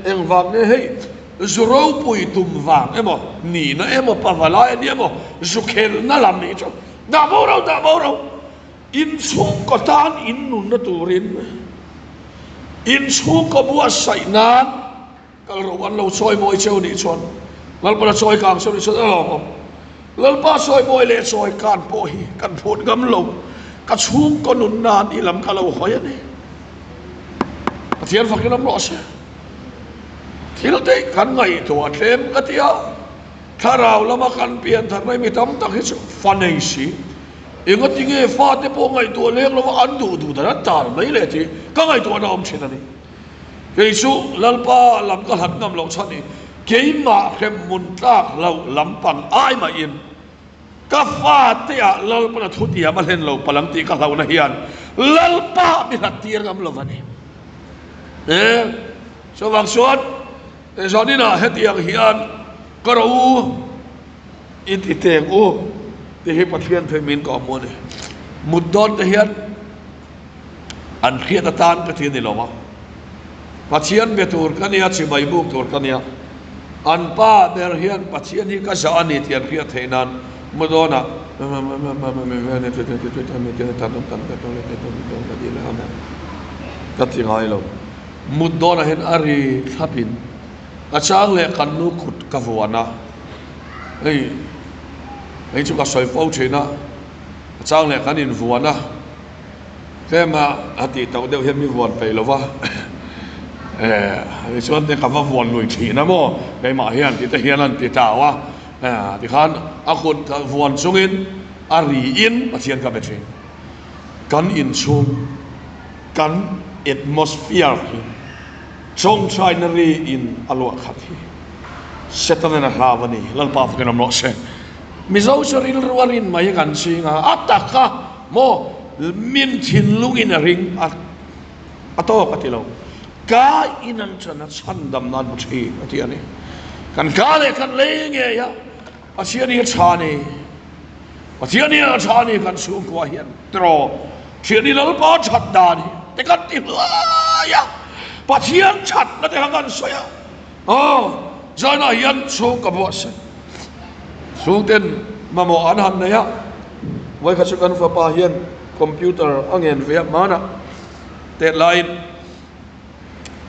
Speaker 1: engvang nge hei zu ropui tum vang emaw, nihna emaw, pavalai a ni emaw, zu khelna lam hi chu dah bo ro, dah bo ro. Inchhungkaw tan in nunna turin inchhungkaw buatsaih nan kal ro an lo chawi mawi cheu nih chuan Lalpa la chawi kang cheu nih chuan a lawmawm. Lalpa chawi mawi leh chawi kan pawh hi kan phut ngam lo, ka chhungkaw nun nan i lam ka lo hawi a ni. Pathian fakin awm rawh se. Thil te kan ngaihtuah tlem ka ti a, thlarau lama kan pian thar mai mi tam tak hi chu fa nei si. Engati nge fate pawh ngaihtuah leng lova an duh duh dan an tal mai le tih ka ngaihtuahna awm thin a ni. Kei chu Lalpa lam ka hlat ngam loh chhan i keimah hremhmun tlak loh lampang ai mahin ka fate ah Lalpan a thutiam a hlen lo palh ang tih ka hlauhna hian Lalpa mi hlat tir ngam lo va ni. E, chuvang chuan zaninah hetiang hian ka ro I ti teng u tih hi Pathian phei min kawh hmuh a ni. Mut dawn te hian an hriat atan ka ti a ni lo a. Pathian be tur ka nia, chibai buk tur ka nia. An pa ber hian Pathian hi ka zah a ni tih an hriat theih nan mu dawnah ka ti ngai lo. Mut dawnah hian a ri thlapin a chang leh kan nu kut ka vuan a. Hei hei chu ka sawi fo thin a, a chang leh kan invuan a, tlem a a tih tauh deuh hian mi vuan peih lo va, eh chuan te ka va vuan lui thin a maw keimah hian tih te hian an ti tau a, tikhan a kut vuan chungin a ri in Pathian ka be thin. Kan inchhung kan atmosphere hi Chawngchhaina ri in a luah khat hi Setanan a hlau a ni, Lalpa fakin awm rawh se. Mizo chu rilru a rin mai kan ching a, a tak a maw min thinlung in a ring a, a tawk a ti lo. Ka in an chan a chhandam nan hmu thin a ti a ni. Kan ka leh kan lei ngei a, Pathian hi a tha a ni, Pathian hi a tha a ni kan chhungkua hian tiraw Thiani Lalpa that dan hi te kan ti hluai a, Pathian thatna te kha kan sawi a, aw zanah hian chhung ka buah se chhungten mamawh an han nei a, vawikhat chu kan fapa hian computer a ngen ve a hmanah tet laiin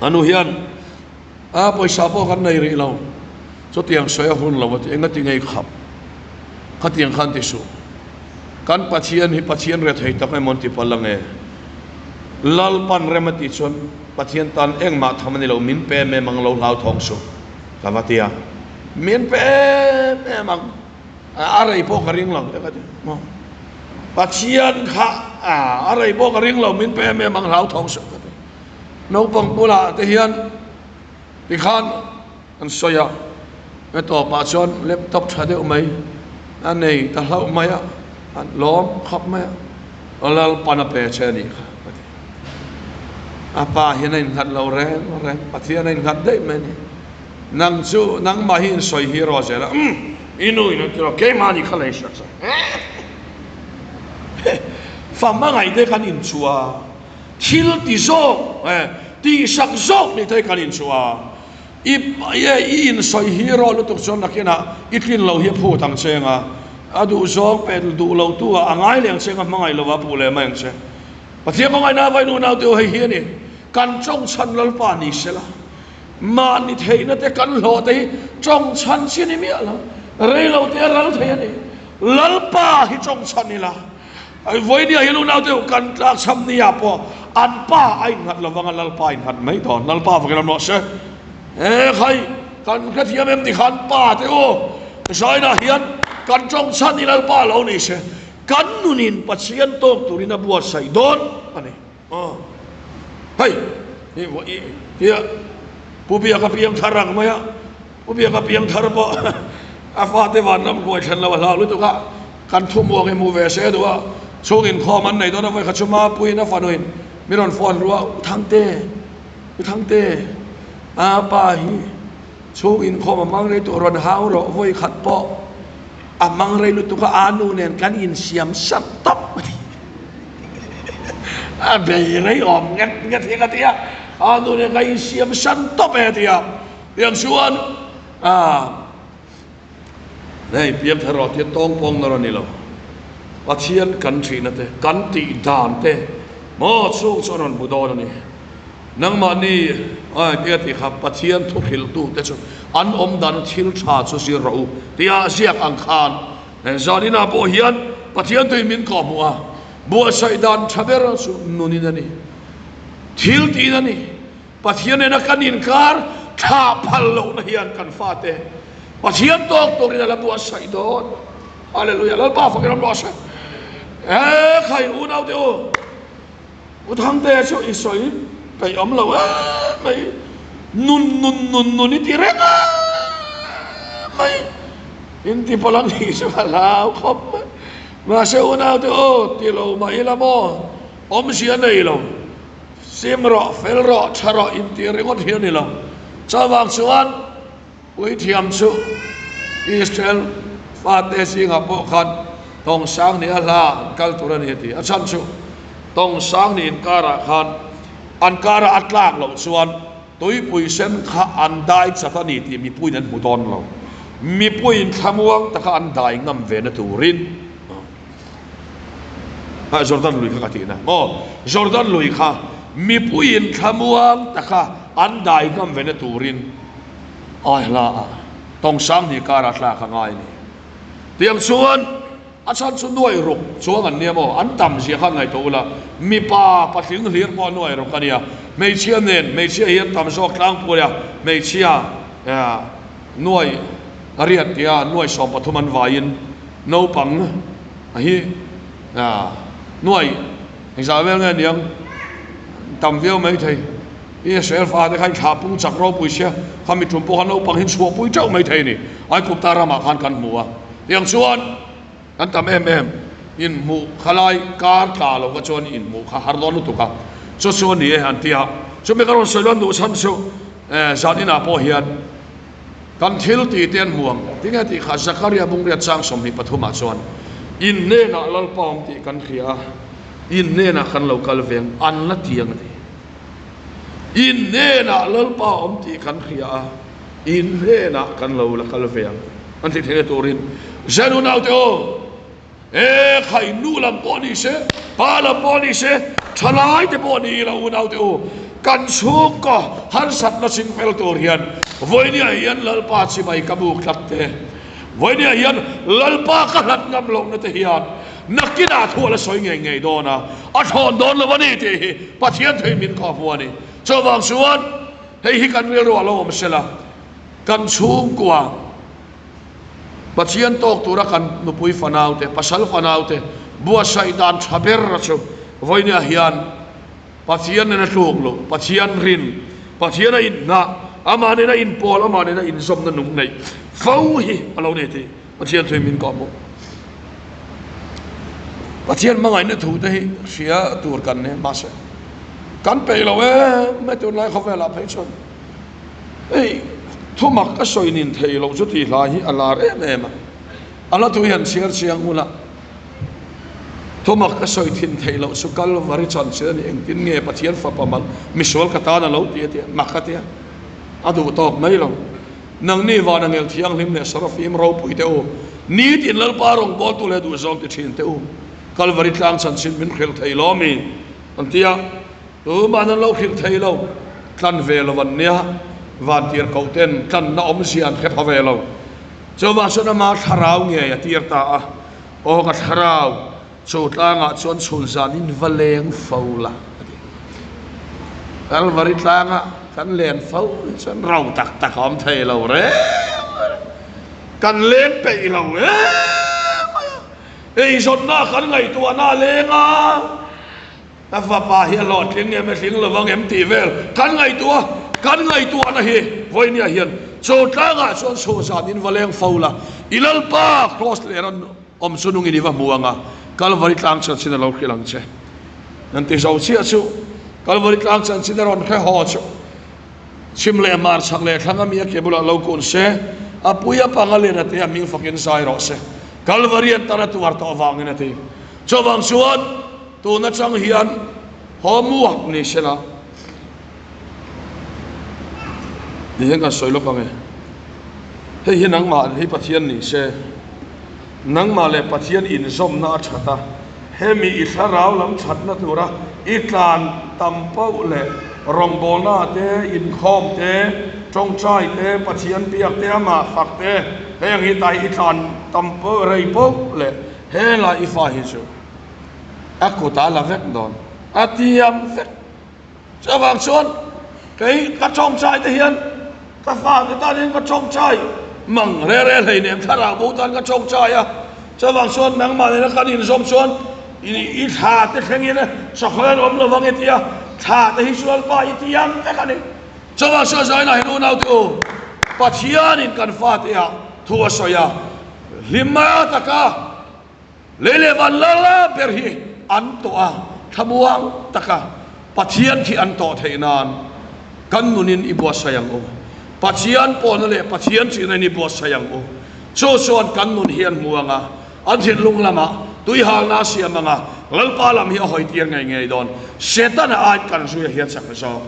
Speaker 1: a nu hian A pawisa pawh kan nei rih lo, chutiang sawi a hun lo a ti, engati ngei khap khatiang khan ti suh, kan Pathian hi Pathian rethei tak emaw an ti palh ange, Lalpan rem a tih chuan Pathian tan engmah tham a ni lo, min pe em em ang lo hlauthawng suh ka va ti a, min pe em em ang, a rei pawh ka ring lo te ka ti maw, Pathian kha a rei pawh ka ring lo, min pe em em ang hlauthawng suh ka ti. Naupang bulah te hian tikhan an sawi a, he tawpah chuan laptop tha deuh mai a nei ta hlauh mai a, an lawm khawp mai a, Lalpan a pe che a nih kha ka ti. A pa hian a innghat lo reng reng, Pathian a innghat daih mai a ni. Nang chu nangmah hi insawi hi rawh zel a, umm i nu in a ti rawh, keimah nih kha lei hriat che. Fa hmangaih te kan inchhuah. Thil ti zawk eh, tihsak zawk ni thei kan inchhuah a. I i insawi hero lutuk chuan nakinah i tlin lo hi a phut ang che anga, a duh zawng pe duh lo tu ah a ngai leh ang che anga hmangaih lo ah a puh leh mai ang che. Pathian hmangaihna a vainu naute aw hei hi a ni, kan tawngchhan Lalpa ni sela, mahni theihna te kan hlawh te hi tawngchhan chi ni miah lo, rei lo te a ral thei a ni. Lalpa hi tawngchhan ila. Vawinia hi lunau deuh kan tlak cham nia pawh an pa a innghat lo vanga Lalpa a innghat mai dawn. Lalpa vakin awm rawh se. He khai kan hrethiam em ti khan pa te u Zainah hian kan tawng chhan hi Lalpa lo ni se kan nunin Pathian tawk turin a buatsaih dawn a ni. Aw hei hi hi Pu Biaka piang thar ang mai a. Pu Biaka piang thar pawh a fate vanram hnuai thlen lo a hlau lutuk a, kan thu muang i hmu ve se duh a, chhung inkhawm an nei dawn a, vawikhat chu Mapuiin a fanuin min rawn phone ru a, U Thangte, U Thangte, a pa hi chhung inkhawm a hmang rei tawh rawn hau rawh, vawikhat pawh a hmang rei lutuk a, a nu nen kan insiam sak tawp a ti. A bei rei awm nget nget hi ka ti a, a nu nen kan insiam san tawp e a ti a. Piang chuan a hei piang thar rawh tia tawng pawng na rawn ni lo. Pathian kan thihna te, kan tih dan te maw chung chu a rawn hmu dawn a ni. Nangmahni ai tia tih kha Pathian thu hrilhtu te chu an awm dan thil tha chu zir rawh u tia ziak ang khan zaninah pawh hian Pathian tuin min kawhhmuh a, buatsaih dan tha ber chu nunin a ni, thil tiin a ni. Pathian nena kan inkar thlah phal lohna hian kan fate Pathian tawk turin a la buatsaih dawn. Hallelujah. Lalpa fakin ram rawh se. E khai unau te u. U Thangte chu i sawi peih awm lo em mai. Nun nun nun nun i ti reng a mai. In ti pawh la nih chu ka hlau khawp mai. Mahse unau te u ti lo mah ila maw awmzia nei lo. Sim rawh, fel rawh, tha rawh intih ringawt hi a ni lo. Chuvang chuan Puithiam chu Israel fate zingah pawh khan tawng sang ni a hla an kal tur a ni a ti. A chhan chu tawng sang ni inkarah khan an karah a tlak loh chuan tuipui sen kha an dai chat a ni tih mipuiin an hmu dawn lo. Mipuiin thlamuang taka an dai ngam ve na turin. Ah Jordan lui kha ka tihna maw? Jordan lui kha mipuiin thlamuang taka an dai ngam vena turin ai hla a tawng sang hnih karah thlak a ngai a ni. Tiang chuan a chhan chu nuai ruk chuang an nia maw? An tam zia khan ngaihtuah ula, mipa patling hlir pawh nuai ruk a nia. Hmeichhia nen, hmeichhia hian tam zawk tlangpui a, hmeichhia nuai riat tia nuai 13 an vaiin Naupang hi nuai engzah vel nge niang tam viau mai thei. Israel fate kha thla pung chak ropui sia kha mi tum pawh kha naupang hi chhuahpui teuh mai thei a ni. Aigupta ramah khan kan hmu a, tiang chuan kan tam em em inhmuh kha lai kar tla lo kha chuan inhmuh kha har dawn lutuk a, chu chu a ni e an ti a. Chumi ka rawn sawi luan duh chhan chu zan inah pawh hian Kan thil tih te an hmu ang. Tinge tih kha Zakaria bungriat chang 23 ah chuan, In hnenah Lalpa awm tih kan hria a, in hnenah kan lo kal veng an la ti ang a ti. In hnenah Lalpa awm tih kan hria a, in hnenah kan lo la kal ve ang an ti thei turin Zen unaute aw! E khai, nu lam pawh ni se, pa lam pawh ni se, thalai te pawh ni ila unaute u, kan chhungkaw harsatna ching fel tur hian vawinia hian Lalpa chibai ka buk tlat te, vawinia hian Lalpa ka hlat ngam lohna te hian nakinah thu a la sawi ngei ngei dawn a, a thawn dawn lo a ni tih hi Pathian thei min khaw hmu a ni. Chuvang chuan hei hi kan rilru ah lo awm sela, kan chhungkua, Pathian tawk tura kan nupui fanaute, pasal fanaute buatsaih dan tha ber chu vawinia hian Pathian nena tluk loh, Pathian rin, Pathian a inhnah, amah nena inpawl, amah nena inzawmna nung neih fo hi a lo ni tih Pathian thuin min kawh hmuh. Pathian hmangaihna thu te hi hria tur kan ni mahse kan peih lo em mai tunlai khawvelah phei chuan. Hei thumak ka sawi nin thei lo chu tih hla hi a lar em em a, a hla thu hian chhiar chiang huna thumak ka sawi thin thei loh chu Kalvari chanchin a ni, engtin nge Pathian fapa mal misual ka tan a lo ti a tia, mak a tia. A duh tawk mai lo. Nangni van angel thianghlim leh Serafim ropui te u, nitin Lalpa rawngbawltu leh duhzawng ti thin te u, Kalvari tlang chanchin min hrilh thei lo mi? An ti a. Tuman an lo hrilh thei lo. Tlan ve lo an nia. Vantir koh ten tlanna awmzia an hre pha ve lo. Chuvang chuan ama thlarau ngei a tir ta a. Aw ka thlarau, chu tlangah chuan chhun zanin va leng fo la, a ti. Kalvari tlangah kan len fo hi chuan ro tak tak a awm thei lo reng reng. Kan leng peih lo em mai a. Eizawnna kan ngaihtuahna a leng a. Ka fapa hi a hlawhtling em a hling lo vang em tih vel kan ngaihtuah a, kan ngaihtuahna hi vawinia hian chaw tlangah chuan chhuah zan in va leng fo la, i Lalpa Kraws leh ran awm chu nungin i va hmu ang a, Kalvari tlang chanchin a lo hrilh ang che. Nan ti zo chiah chu Kalvari tlang chanchin a rawn hre haw chu chhim leh hmar chhak leh thlang ami a ke bulah lo kun se, a pui a pang a len a te a hming fakin zai rawh se, Kalvari an tan a tuar tawh avangin a ti. Chuvang chuan. Tun atang hian homework ni sela ti hian kan sawi lawk ang e. Hei hi nangmah hi Pathian ni se, nangmah leh Pathian inzawmna a that a, hemi i thlarau lam thatna tura i tlan tam pauh leh rawngbawlna te, inkhawm te, tawngtai te, Pathian biak te, amah fak te, heng hi tai i tlan tam pauh rei pauh leh helai i fa hi chu a kut a la vek dawn, a tiam vek. Chuvang chuan kei ka tawngtai te hian ka fate tan hian ka tawngtai mang re re hleinem thlarau bo tan ka tawngtai a, chuvang chuan nangmah nena kan inzawm chuan i thla te thlengin sakhaw an awm lovang i tia, thla te hi chu Lalpa i tiam vek a ni. Chuvang chuan zainah hian unaute u, Pathianin kan fate ah thu a sawi a, hlimma taka Lei leh van lala ber hi an tawh a, thlamuang taka Pathian khi an tawh theih nan kan nunin i buatsaih ang u. Pathian pawhna leh Pathian chihna in i buatsaih ang u. Chu chuan kan nun hi an hmu ang a, an thinlung lamah tuihalna a siam ang a, Lalpa lam hi a hawi tir ngei ngei dawn. Setana aiin kan zuia hian chak zawk.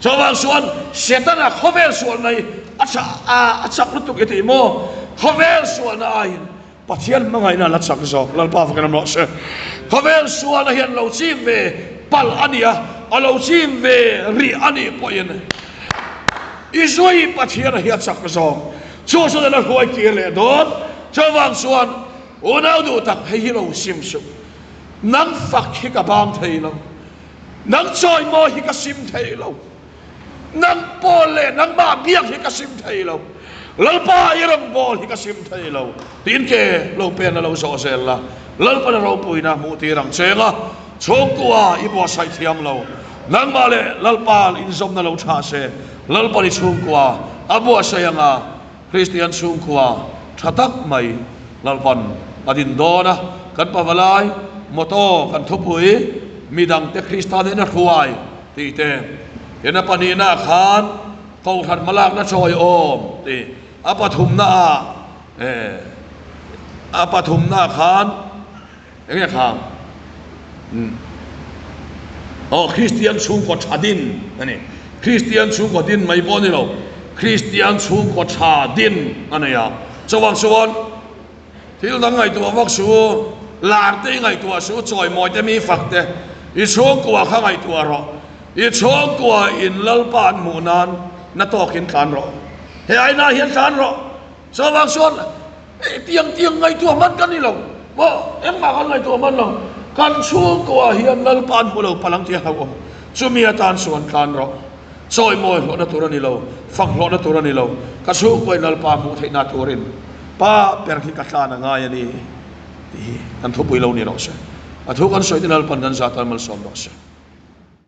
Speaker 1: Chuvang chuan Setana khawvel sualna hi a a chak lutuk i tih maw? Khawvel sualna aiin Pathian hmangaihna la chak zawk Lalpa fakin awm rawh se. Khawvel sualna hian lo chim ve palh a nia, a lo chim ve rih a nih pawhin i zui Pathian hi a chak zawk. Chu chuan a la hruai tir leh dawn. Chuvang chuan unau duh tak hei hi lo sim suh. Nang fak hi ka bang thei lo. Nang chawimawi hi ka sim thei lo. Nang pawl leh nangmah biak hi ka sim thei lo, Lalpa i rawngbâwl hi ka sim thei lo, tiin ke lo pen a lo zawh zel la, Lalpan a ropuina hmuh tir ang cheng a, chhungkua i buatsaih thiam lo, nangmah leh Lalpa inzawmna lo tha se, Lalpan i chhungkua a buatsaih ang a, Kristian chhungkua tha tak mai Lalpan a din dawn a, kan pavalai motto kan thupui midangte Krista nena hruai tih te, tin a pahnihnaah khan Kohhran hmalakna chawi awm tih, a pathumnaah eh a pathumnaah khan eng nge kha umm aw Kristian chhungkaw tha din a ni, Kristian chhungkaw din mai pawh a ni lo, Kristian chhungkaw tha din a nei a, chuvang chuan Thil dang ngaihtuah vak su, lar te i ngaihtuah su, chawimawi te mi fak te, i chhungkua kha ngaihtuah rawh. I chhungkua in Lalpa an hmuh nan na tawkin tlan rawh. He aina hian tlan rawh. Chuvang chuan tiang tiang ngaihtuah hman ka ni lo. Maw engmah kan ngaihtuah hman lo. Kan chhungkua hian Lalpa an hmu lo palang tih a hlauhawm. Chumi atan chuan tlan rawh. Chawimawi hlawhna tur a ni lo, fak hlawhna tur a ni lo, ka chhungkawiin Lalpa hmuh theihna turin Pa ber hi ka tlan a ngai a ni tih hi kan thupui lo ni rawh se. A thu kan sawi te Lalpan kan zah tan malsawm rawh se.